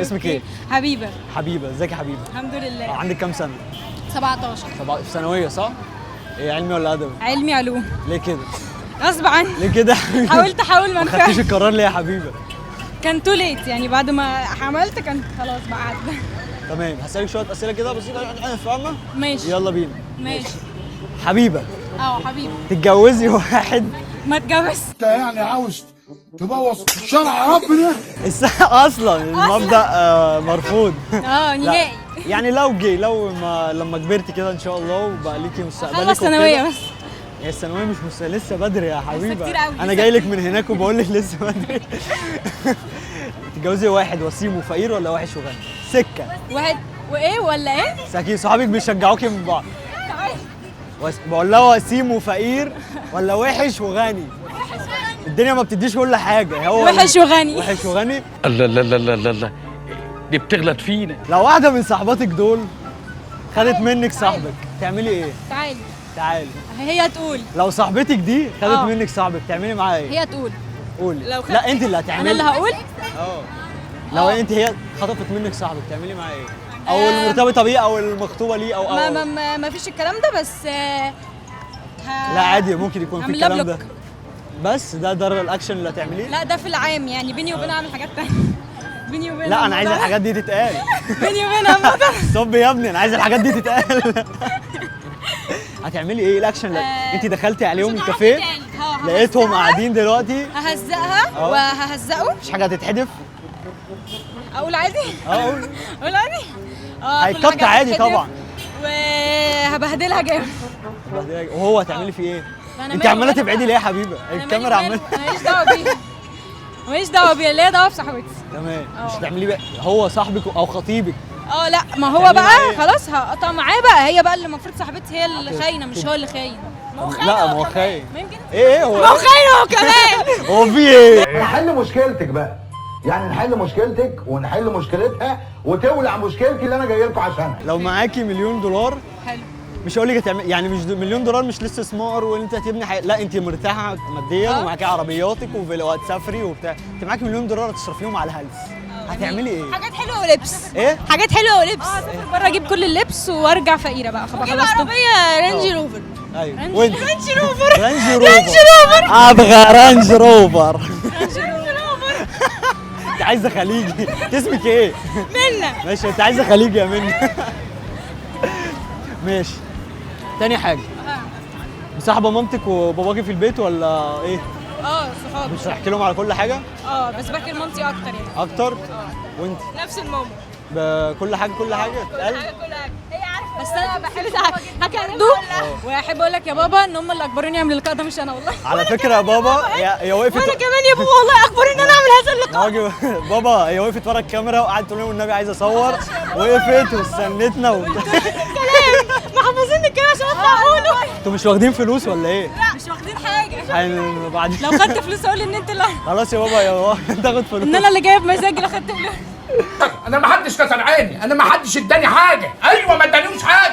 اسمك ايه؟ حبيبه. حبيبه، ازيك يا حبيبه؟ الحمد لله. عندك كام سنة؟ 17. في ثانوية صح؟ ايه، علمي ولا ادبي؟ علمي علوم. ليه كده؟ غصب عني. ليه كده؟ حاولت احاول ما ما خدتيش نفعش. القرار ليه يا حبيبه؟ كان too late يعني، بعد ما عملت كان خلاص بقى عدى. تمام، هسألك شوية اسئلة كده بسيطة، فاهمه؟ ماشي. يلا بينا. ماشي. حبيبه. اه حبيبي. تتجوزي واحد ما اتجوز. انت يعني عاوز تبوظ شرع ربنا؟ اصلا المبدا مرفوض. اه لا. نهائي. يعني لو جه، لو ما لما كبرتي كده ان شاء الله وبقى ليكي مستقبلك خلص ثانوية وكده. بس. هي الثانوية مش لسه بدري يا حبيبه. كتير قوي، انا لسه جاي لك من هناك وبقول لك لسه بدري. تتجوزي واحد وسيم وفقير ولا وحش وغني؟ سكة واحد وايه ولا ايه؟ ساكين صحابك بيشجعوكي من بعض. بقول لها وسيم وفقير ولا وحش وغني؟ الدنيا ما بتديش كل حاجة. هو وحش وغني. وحش وغني. الله لا لا لا لا لا، دي بتغلط فينا. لو واحدة من صاحباتك دول خدت منك صاحبك تعملي ايه؟ تعالي. تعالي. هي تقول. لو صاحبتك دي خدت منك صاحبك تعملي معاها ايه؟ هي تقول. قولي. لو خدت. لا انت اللي هتعملي. انا اللي هقول؟ اه لو انت هي خطفت منك صاحبك تعملي معاها ايه؟ او المرتبطة بيه او المخطوبة ليه او ما او ما ما, ما فيش الكلام ده بس. لا عادي ممكن يكون في هعمل لها الكلام ده. block. بس ده الاكشن اللي هتعمليه؟ لا ده في العام يعني، بيني وبينها اعمل حاجات تانية. بيني وبينها. لا انا عايز الحاجات دي تتقال. بيني وبينها الموضوع. طب يا ابني انا عايز الحاجات دي تتقال. هتعملي ايه الاكشن اللي انت دخلتي عليهم مش هتعرفي الكافيه تاني. لقيتهم قاعدين دلوقتي؟ ههزقها وههزقه. مفيش حاجة هتتحدف؟ اقول عادي؟ اه قول. اقول عادي؟ كل هيتقطع حاجة عادي هتتحدف. طبعا. وهبهدلها جامد. وهو هتعملي فيه ايه؟ أنا انت مالي عماله وماله. تبعدي ليه يا حبيبه؟ أنا مالي الكاميرا وماله. عماله. أنا ماليش دعوه بيه، ماليش دعوه بيه، ليا دعوه بصاحبتي. تمام، مش هتعملي بقى هو صاحبك او خطيبك؟ لا ما هو هتعملي بقى معاه إيه؟ خلاص هقطع معاه بقى، هي بقى اللي المفروض صاحبتي هي اللي خاينه مش هو اللي خاين. ما هو خاين. لا ما هو خاين. ما يمكن ايه هو ما هو خاين هو كمان. هو في ايه؟ نحل مشكلتك بقى، يعني نحل مشكلتك ونحل مشكلتها وتولع مشكلتي اللي انا جاي لكم عشانها. لو معاكي مليون دولار حلو. مش هقول لك هتعمل يعني، مش مليون دولار مش لسه استثمار وان انت هتبني لا انت مرتاحة ماديا ومعاكي عربياتك وهتسافري وبتاع، انت معاكي مليون دولار هتصرفيهم على الهلس، هتعملي ايه؟ حاجات حلوة ولبس. ايه؟ حاجات حلوة ولبس. اسافر بره اجيب كل اللبس وارجع فقيرة بقى. خلاص خلصت. عربية رانج روفر. ايوه وانت؟ رانج روفر. رانج روفر. ابغى رانج روفر. انت عايزه خليجي. انت اسمك ايه؟ منى. ماشي، انت عايزه خليجي يا منى. ماشي. تاني حاجة، مصاحبه مامتك وباباكي في البيت ولا ايه؟ صحابي. مش هحكي لهم على كل حاجة؟ بس بحكي لمامتي اكتر يعني. اكتر؟ وانت؟ نفس الماما. بكل حاجة كل حاجة تتقال؟ كل حاجة هي عارفه. بس انا بحب هكدو واحب اقول لك يا بابا ان هم اللي اجبروني اعمل اللقاء ده مش انا والله. على فكرة يا بابا هي وقفت. وانا كمان يا بابا والله اجبروني ان انا اعمل هذا اللقاء. بابا هي وقفت ورا الكاميرا وقعدت تقول لهم والنبي عايزه اصور، وقفت واستنتنا وبتاع. كلام محافظين الكلام عشان اطلع اقوله. انتوا مش واخدين فلوس ولا ايه؟ لا مش واخدين حاجة. بعد لو خدت فلوس اقول ان انت اللي خلاص يا بابا يا بابا تاخد فلوس. ان انا اللي جاية بمزاجي لو خدت فلوس. انا ما حدش كسر عيني، انا ما حدش اداني حاجة، ايوه ما ادانيش حاجة.